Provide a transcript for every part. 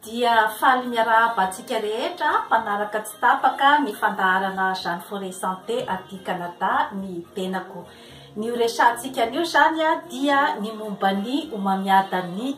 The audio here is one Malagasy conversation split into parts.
Dia faly miarahaba antsika rehetra mpanaraka tsy tapaka ny fandaharana Jeanne Forêt Santé aty Canada ny tenako. Ny ho resahantsika anio izany dia ny momba ny homamiadan'ny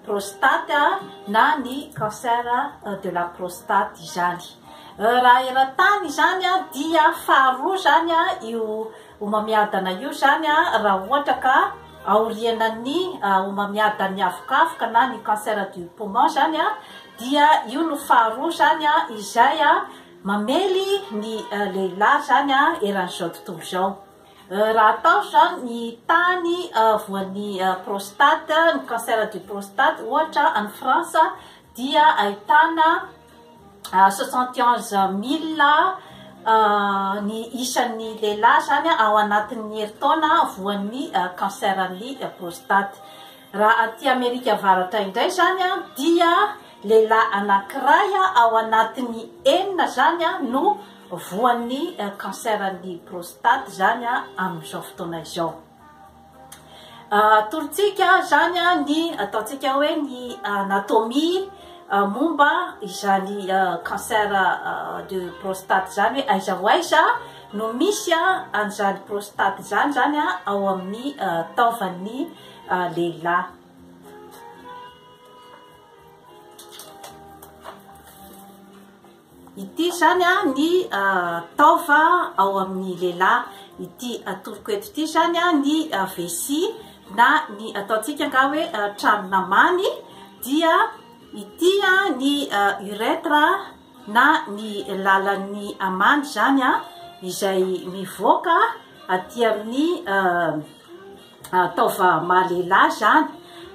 prostate na ny cancer de la prostate izany. Raha eran-tany izany dia faharoa izany io homamiadana io izany raha ohatra ka aorianan'ny homamiadan'ny avokavoka na ny cancer du poumon izany dia io no faharoa izany izay mamely ny lehilahy izany eran'izao tontolo izao. Raha atao izany ny tany voan'ny prostate, ny cancer du prostate ohatra any France dia ahitana 71 000 ny isan'ny lehilahy izany ao anatin'ny herintaona voan'ny cancer-n'ny prostate. Raha aty Amerika Avaratra indray izany dia lehilahy anankiray ao anatin'ny enina izany no voan'ny cancer-n'ny prostate izany amin'izao fotoana izao. Atorontsika izany ny ataontsika hoe ny anatomie momba izany cancer de prostate izany hoe aiza ho aiza no misy an'izany prostate izany izany ao amin'ny taovan'ny lehilahy. Ity izany ny taova ao amin'ny lehilahy. Ity atoroko eto ity izany ny vessie na ny ataontsika angaha hoe tranon'amany dia ity ny urètre na ny lalan'ny amany izany izay mivoaka aty amin'ny Taova maha lehilahy izany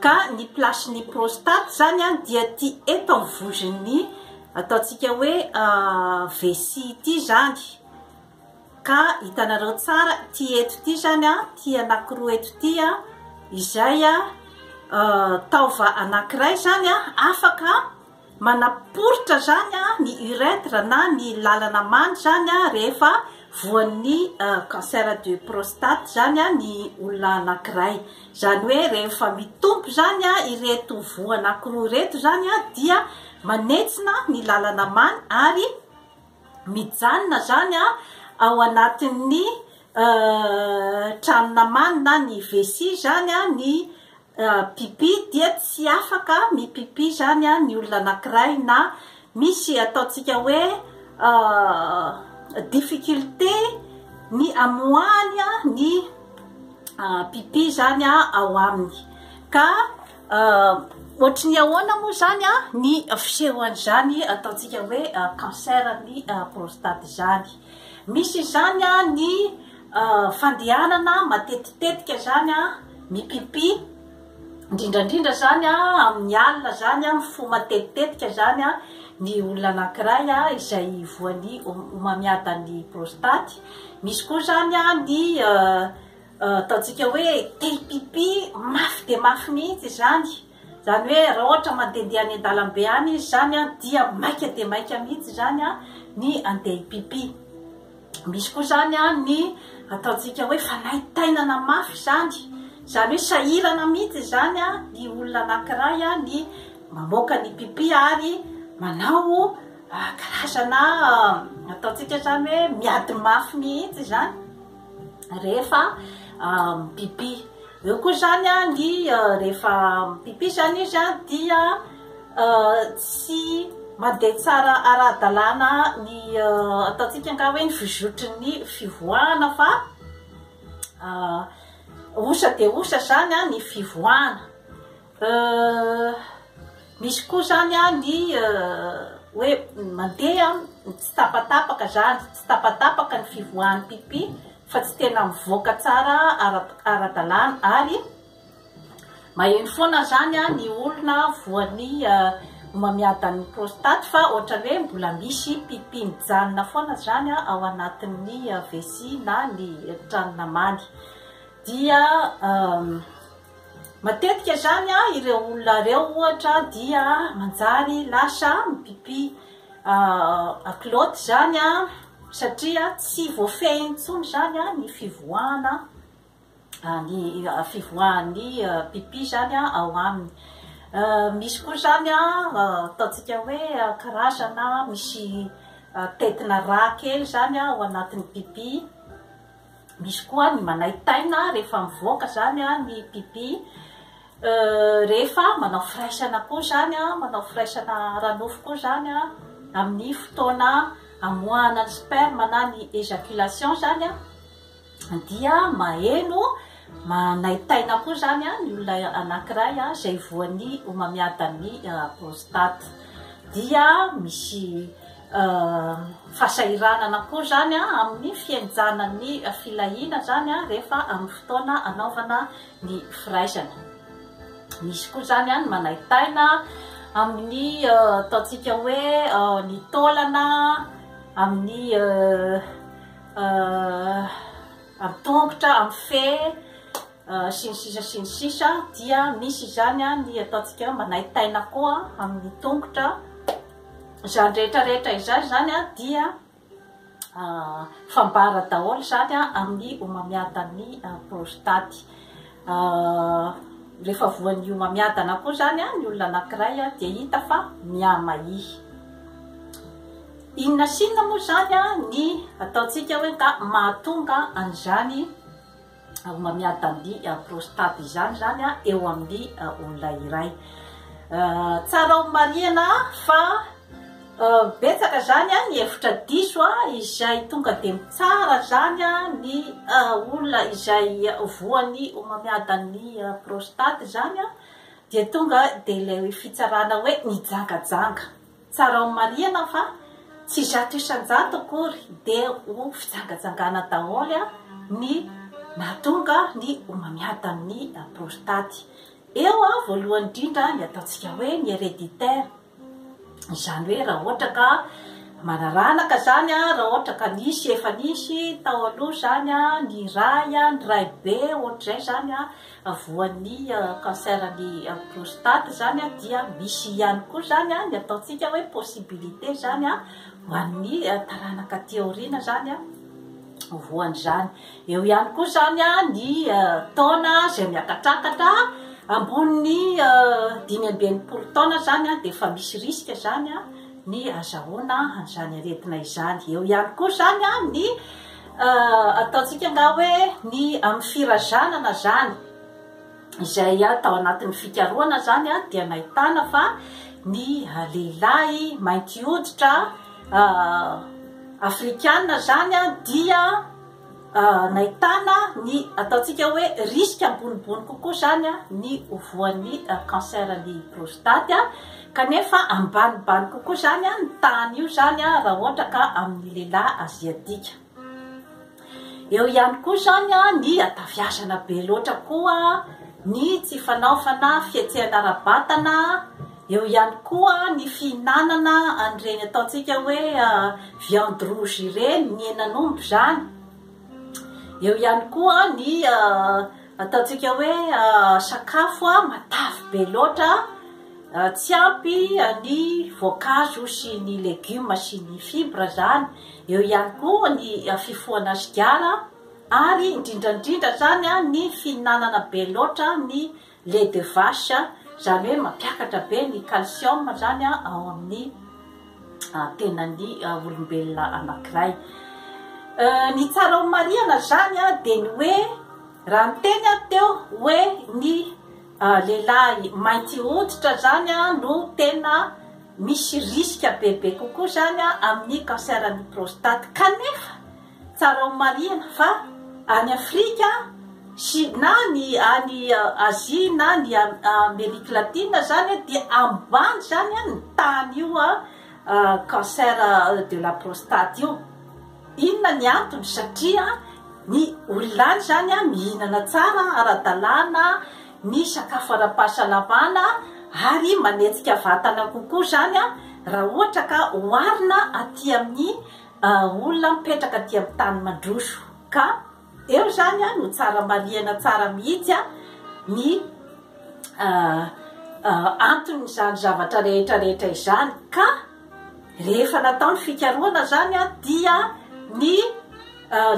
ka ny place ny prostate izany an dia aty eto amin'ny vozon'ny ataontsika hoe vessie ity izany ka hitanareo tsara ity eto ity izany an ity anankiroa eto ity an izay an taova anankiray izany an afaka Manaporitra izany ny urètre na ny lalana many izany rehefa voan'ny cancer de prostate izany ny olona anankiray. Izany hoe rehefa mitombo izany ireto voa anankiroa ireto izany dia manentsina ny lalana many ary mijanona izany ao anatin'ny tranona many na ny vessie izany ny Pipi dia tsy afaka mi-pipi zany ny olona anakiray na misy ataontsika hoe difficulté ny amoahany ny pipi zany ao aminy. Ka ohatry ny ahoana moa zany ny fisehoan'izany ataontsika hoe cancer ny prostate izany. Misy izany ny Fandehanana matetitetika zany mi-pipi, indrindra indrindra zany amin'ny alina zany mifoha matetitetika zany ny olona anankiray izay voan'ny homamiadan'ny prostate. Misy koa zany ny ataontsika hoe te hi-pipi mafy dia mafy mihitsy izany, izany hoe raha ohatra mandehandeha any an-dalambe any izy zany dia maika dia maika mihitsy izany ny andeha hi-pipi. Misy koa izany ny ataontsika hoe fanaintainana mafy izany, izany hoe sahirana mihitsy izany ny olona anankiray ny mamoaka ny pipi ary manao karazana ataontsika izany hoe miady mafy mihitsy izany rehefa mipipi. Eo koa izany ny rehefa mipipi izany izy dia Tsy mandeha tsara ara-dalàna ny ataontsika angaha hoe ny fizotry ny fivoahana fa osa dia osa izany ny fivoahana. Misy koa izany ny hoe mandeha tsy tapatapaka izany, tsy tapatapaka ny fivoahan'ny pipi fa tsy tena mivoaka tsara ara-dalàna ary Maheno foana zany ny olona voan'ny homamiadan'ny prostate fa ohatran'ny hoe mbola misy pipi mijanona foana zany ao anatin'ny vessie na ny tranon'amany. Dia matetika zany ireo olona ireo ohatra dia manjary lasa mipipi culotte zany satria tsy voafehy intsony zany ny fivoahana ny fivoahan'ny pipi zany ao aminy. Misy koa izany ataontsika hoe karazana misy tetina rà kely izany ao anatin'ny pipi. Misy koa ny manaintaina rehefa mivoaka izany ny pipi. Rehefa manao firaisana koa izany, manao firaisana ara-nofo koa izany amin'ny fotoana amoahana ny sperme na ny éjaculation izany dia maheno manaintaina koa izany ny olona anankiray izay voan'ny homamiadan'ny prostate. Dia misy fahasahiranana koa izany amin'ny fihenjanan'ny filahiana izany rehefa amin'ny fotoana anaovana ny firaisana. Misy koa izany ny manaintaina amin'ny ataontsika hoe ny taolana, amin'ny amin'ny tongotra, amin'ny fe sy ny sisa sy ny sisa dia misy izany ny ataontsika hoe manaintaina koa amin'ny tongotra. Izany rehetra rehetra izany izany dia fambara daholo izany amin'ny homamiadan'ny prostaty. Rehefa voan'ny homamiadana koa izany ny olona anankiray dia hita fa mihamahia. Inona sy inona moa izany ny ataontsika hoe ka mahatonga an'izany homamiadan'ny prostate izany izany eo amin'ny olona iray? Tsara ho marihana fa betsaka izany ny hevitra diso izay tonga dia mitsara izany ny olona izay voan'ny homamiadan'ny prostate izany dia tonga dia ilay fitsarana hoe nijangajanga. Tsara ho marihana fa tsy 100% akory dia ho fijangajangana daholo ny mahatonga ny homamiadan'ny prostate. Eo voalohany indrindra ny ataontsika hoe ny héréditaire, izany hoe raha ohatra ka manaranaka izany, raha ohatra ka nisy efa nisy tao aloha izany ny ray, ny raibe ohatr'izay izany voan'ny cancer ny prostate izany dia misy ihany koa izany ny ataontsika hoe possibilité izany ho an'ny taranaka aty aoriana izany ho voan'izany. Eo ihany koa izany ny taona izay miakatrakatra ambonin'ny 65 taona izany dia efa misy risque izany ny azahoana an'izany aretina izany. Eo ihany koa izany ny Ataontsika angaha hoe ny amin'ny firazanana izany, izay tao anatin'ny fikarohana izany dia nahitana fa ny lehilahy mainty hoditra afrikana izany dia nahitana ny ataontsika hoe risque ambonimbony kokoa izany ny ho voan'ny cancer ny prostate kanefa ambanimbany kokoa izany ny tahan'io izany raha ohatra ka amin'ny lehilahy aziatika. Eo ihany koa izany ny hataviazana be loatra koa, ny tsy fanaovana fihetsehana ara-batana, eo ihany koa ny fihinanana an'ireny ataontsika hoe viande rouge ireny, ny henan'omby izany. Eo ihany koa ny ataontsika hoe sakafo matavy be loatra, tsy ampy ny voankazo sy ny legioma sy ny fibra izany. Eo ihany koa ny fifohana sigara ary indrindra indrindra izany ny fihinanana be loatra ny lait de vache, izany hoe mampiakatra be ny calcium izany ao amin'ny tenan'ny olombelona anankiray. Ny tsara ho marihana izany dia ny hoe raha niteny aho teo hoe ny lehilahy mainty hoditra izany no tena misy risque bebe kokoa izany amin'ny cancer ny prostate kanefa tsara ho marihana fa any Afrika sy na ny any Asie na ny Amerique latine izany dia ambany izany ny tahan'io cancer de la prostate io. Inona ny antony? Satria ny olona any izany mihinana tsara ara-dalàna ny sakafo ara-pahasalamana ary manetsika vatana kokoa izany raha ohatra ka oharina aty amin'ny olona mipetraka aty amin'ny tany mandroso. Ka eo izany no tsara marihana tsara mihitsy ny anton'izany zavatra rehetra rehetra izany. Ka rehefa natao ny fikarohana izany dia ny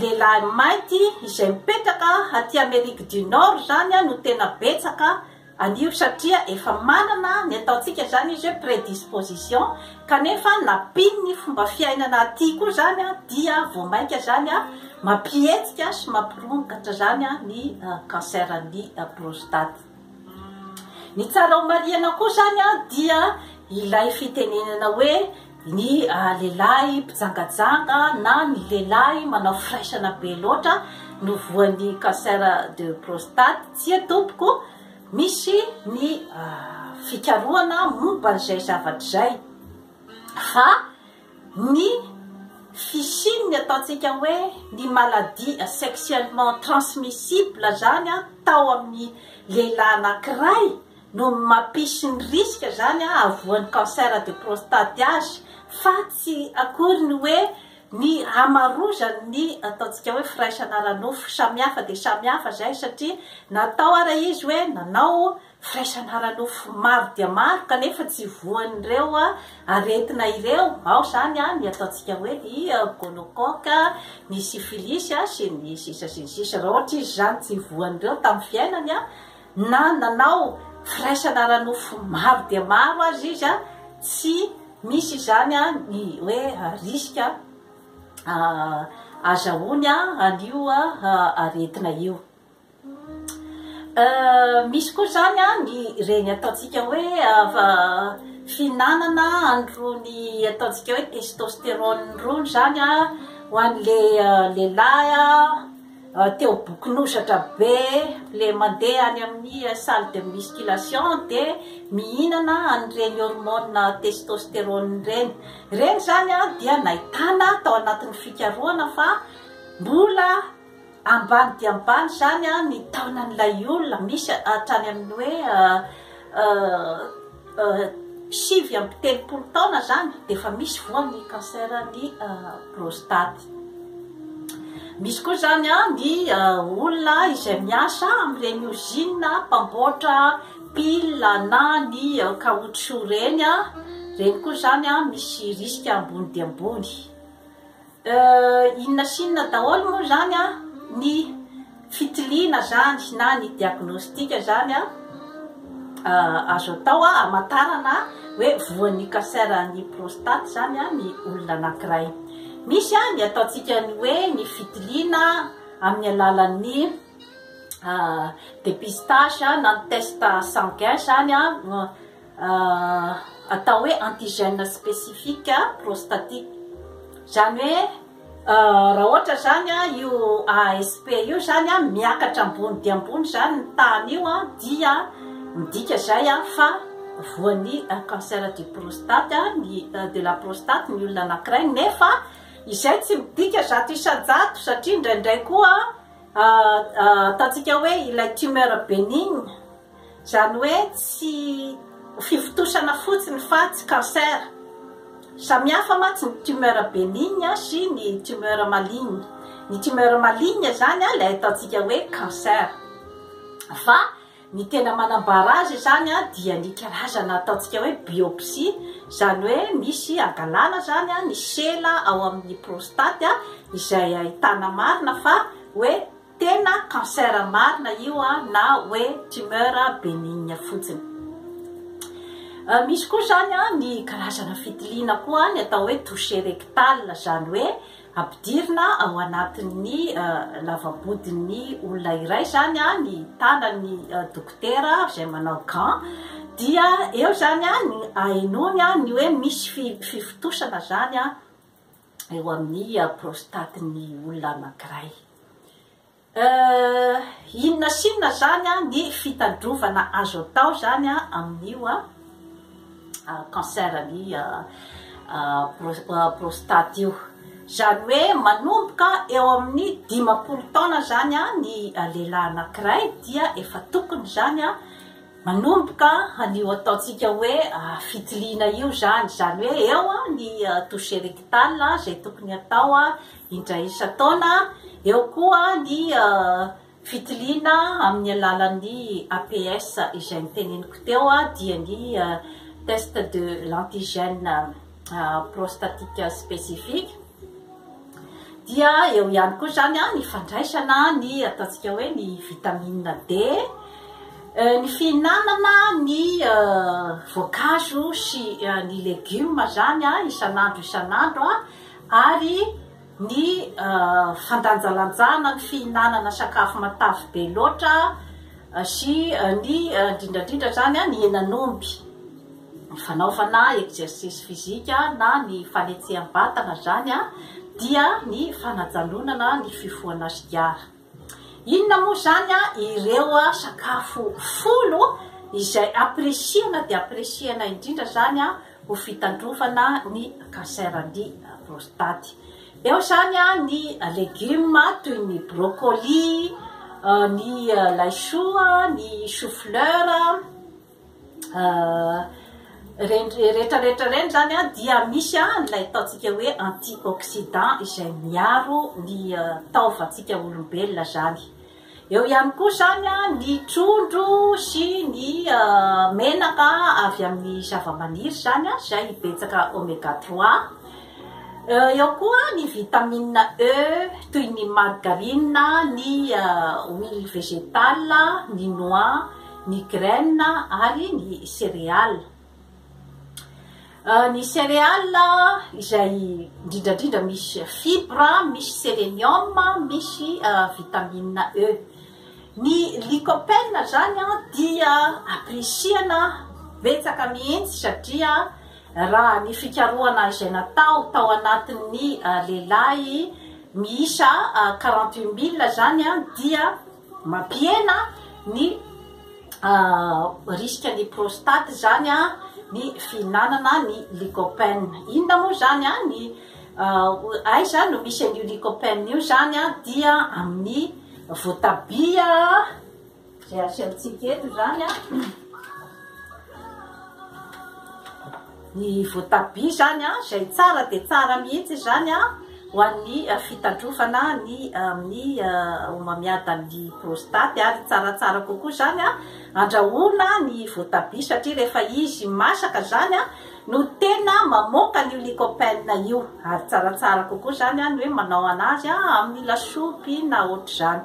lehilahy mainty izay mipetraka aty Amerique du Nord izany no tena betsaka. an'io satria efa manana ny ataontsika izany izy hoe prédisposition kanefa nampian'ny fomba fiainana aty koa izany dia vao mainka izany mampihetsika sy mampirongatra izany ny cancer-n'ny prostate. Ny tsara ho marihana koa izany dia ilay fitenenana hoe ny lehilahy mpijangajanga na ny lehilahy manao firaisana be loatra no voan'ny cancer de prostate. Tsia tompoko, misy ny fikarohana momba an'izay zavatra izay fa ny fisian'ny ataontsika hoe ny maladie sexuellement transmissible izany tao amin'ny lehilahy anankiray no mampisy ny risque zany hahavoan'ny cancer de prostate azy fa tsy akory ny hoe ny hamarozan'ny ataontsika hoe firaisana ara-nofo. Samihafa dia samihafa zay satria natao ara izy hoe nanao firaisana ara-nofo maro dia maro kanefa tsy voan'ireo aretina ireo, ao zany ny ataontsika hoe ny gonocoque, ny syphilis sy ny sisa sy ny sisa. Raha ohatra izy zany tsy voan'ireo tamin'ny fiainany Na nanao firaisana ara-nofo maro dia maro aza izy, tsy misy izany ny hoe risque azahoany an'io aretina io. Misy koa izany ny ireny ataontsika hoe fihinanana an'irony ataontsika hoe testostérone irony izany ho an'ilay lehilahy. Teo bokin'ozatra be le mandeha any amin'ny salle de musculation de mihinana an'ireny hormone testostérone ireny. Ireny izany dia nahitana tao anatin'ny fikarohana fa mbola ambany dia ambany izany ny taonan'ilay olona, misy hatrany amin'ny hoe 39 taona izany dia efa misy voan'ny cancer ny prostate. Misy koa izany ny olona izay miasa amin'ireny ozinina mpamboatra pile na ny caoutchouc ireny, ireny koa izany misy risque ambony dia ambony. Inona sy inona daholo moa izany ny fitiliana izany na ny diagnostic izany azo atao hamantarana hoe voan'ny cancer ny prostate izany ny olona anankiray. Misy ny ataontsika ny hoe ny fitiliana amin'ny alalan'ny dépistage na ny test sanguin izany atao hoe antigène spécifique prostatique. Izany hoe raha ohatra izany io ASP io izany miakatra ambony dia ambony izany ny tahan'io dia midika izay fa voan'ny cancer du prostate ny de la prostate ny olona anankiray nefa izay tsy midika 100% satria indraindray koa ataontsika hoe ilay tumeur bénigne Izany hoe tsy fivontosana fotsiny fa tsy cancer. Samihafa mantsy ny tumeur bénigne sy ny tumeur maligne. Ny tumeur maligne izany ilay ataontsika hoe cancer. Fa ny tena manambara azy izany dia ny karazana ataontsika hoe biopsie, izany hoe misy angalana izany ny sela ao amin'ny prostate izay ahitana marina fa hoe Tena cancer marina io na hoe tumeur bénigne fotsiny. Misy koa izany ny karazana fitiliana koa ny atao hoe toucher rectal, izany hoe ampidirina ao anatin'ny lava-bodin'ny olona iray izany ny tanan'ny dokotera izay manao gant dia eo izany ny ahenoany ny hoe misy fifontosana izany eo amin'ny prostatin'ny olona anankiray. Inona sy inona izany ny fitandrovana azo atao izany amin'io cancer ny prostate io? Izany hoe manomboka eo amin'ny 50 taona izany ny lehilahy anankiray dia efa tokony izany Manomboka an'io ataontsika hoe fitiliana io izany, izany hoe eo ny toucher rectal izay tokony atao indray isan-taona, eo koa ny fitiliana amin'ny alalan'ny APS izay noteneniko teo dia ny test de l'antigène prostatique spécifique. Dia eo ihany koa izany ny fandraisana ny ataontsika hoe ny vitamine D. Ny fihinanana ny voankazo sy ny legioma izany isan'andro isan'andro ary ny fandanjalanjana ny fihinanana sakafo matavy be loatra sy ny indrindra indrindra izany ny henan'omby. Ny fanaovana exercice physique na ny fanetseham-batana izany dia ny fanajanonana ny fifohana sigara. Inona moa izany ireo sakafo folo izay ampirisihana dia ampirisihana indrindra izany ho fitandrovana ny cancer-n'ny prostaty? Eo izany ny legioma toy ny brocoli, ny laisoa, ny chou fleur. Ireny rehetra rehetra ireny izany dia misy ilay ataontsika hoe antioxydant izay miaro ny taovantsika olombelona izany. Eo ihany koa izany ny trondro sy ny menaka avy amin'ny zavamaniry izany izay betsaka oméga 3. Eo koa ny vitamine E toy ny margarine, ny huile végétale, ny noix. ny graines ary ny céréales. Ny céréales izay indrindra indrindra misy fibre, misy sélénium, misy vitamine E. Ny lycopène zany dia ampirisihana betsaka mihitsy satria raha ny fikarohana izay natao tao anatin'ny lehilahy miisa 48 mille zany dia Mampihena ny risque ny prostate izany ny fihinanana ny lycopène. Inona moa izany ny aiza no misy an'io lycopène io izany dia amin'ny voatabia izay asehontsika eto izany. Ny voatabia izany izay tsara dia tsara mihitsy izany ho an'ny fitandrovana ny amin'ny homamiadan'ny prostate ary tsaratsara kokoa izany andrahoana ny voatabia satria rehefa izy masaka izany no tena mamoaka an'io lycopène io ary tsaratsara kokoa izany ny hoe manao an'azy amin'ny lasopy na ohatr'izany.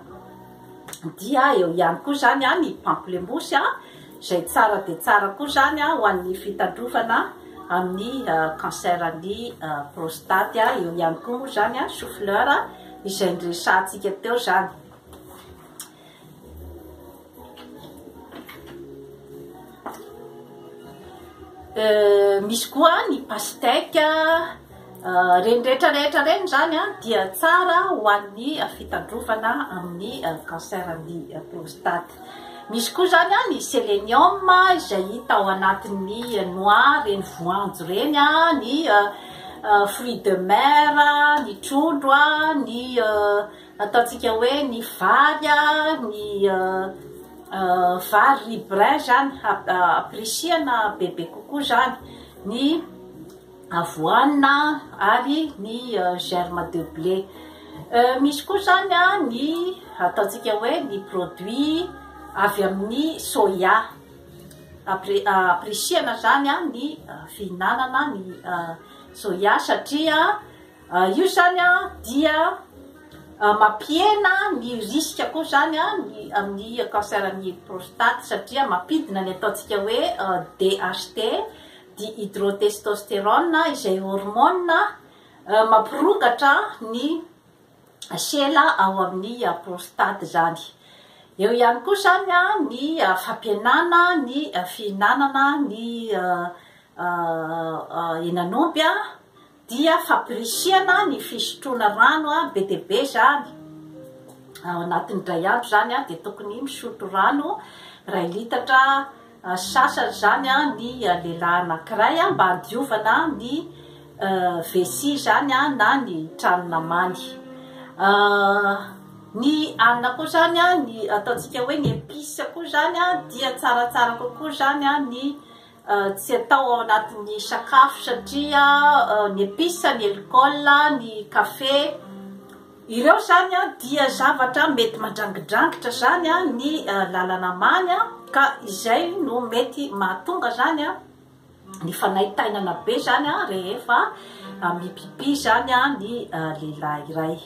Dia eo ihany koa izany ny pamplemousse izay tsara dia tsara koa izany ho an'ny fitandrovana amin'ny cancer-n'ny prostate. Eo ihany koa moa izany chou fleur izay niresahantsika teo izany. Misy koa ny pastèque, ireny rehetra rehetra ireny izany dia tsara ho an'ny fitandrovana amin'ny cancer-n'ny prostate. Misy koa izany ny sélénium izay hita ao anatin'ny noix, ireny voanjo ireny, ny fruits de mer, ny trondro, ny Ataontsika hoe ny vary ny vary riz brun zany ampirisihana bebe kokoa zany, ny avoine ary ny germe de blé. Misy koa zany ny ataontsika hoe ny produit avy amin'ny soya, ampirisihana zany ny fihinanana ny soya satria Io izany dia mampihena ny risque koa izany ny amin'ny cancer ny prostate satria mampidina ny ataontsika hoe DHT, dihydrotestostérone, izay hormone mampirongatra ny sela ao amin'ny prostate izany. Eo ihany koa izany ny fampihenana ny fihinanana ny henan'omby dia fampirisihana ny fisotroana rano be dia be izany, ao anatin'ny indray andro izany dia tokony misotro rano iray litatra sy sasany izany ny lehilahy anankiray mba handiovana ny vessie izany na ny tranon'amany. Ny hanina koa izany, ny ataontsika hoe ny épice koa izany dia tsaratsara kokoa izany ny Tsy atao ao anatin'ny sakafo satria ny épices, ny alcool, ny kafe, ireo izany dia zavatra mety mandrangidrangitra izany ny lalana amany ka izay no mety mahatonga izany ny fanaintainana be izany rehefa mipipi izany ny lehilahy iray.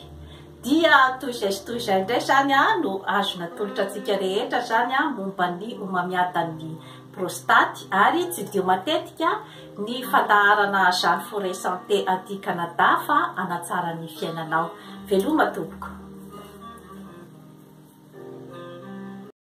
Dia toy izay sy toy izay indray izany no azo natolotra antsika rehetra izany momba ny homamiadan'ny prostaty ary tsidiho matetika ny fandaharana Jeanne Forêt Santé aty Canada fa hanatsara ny fiainanao. Veloma tompoko.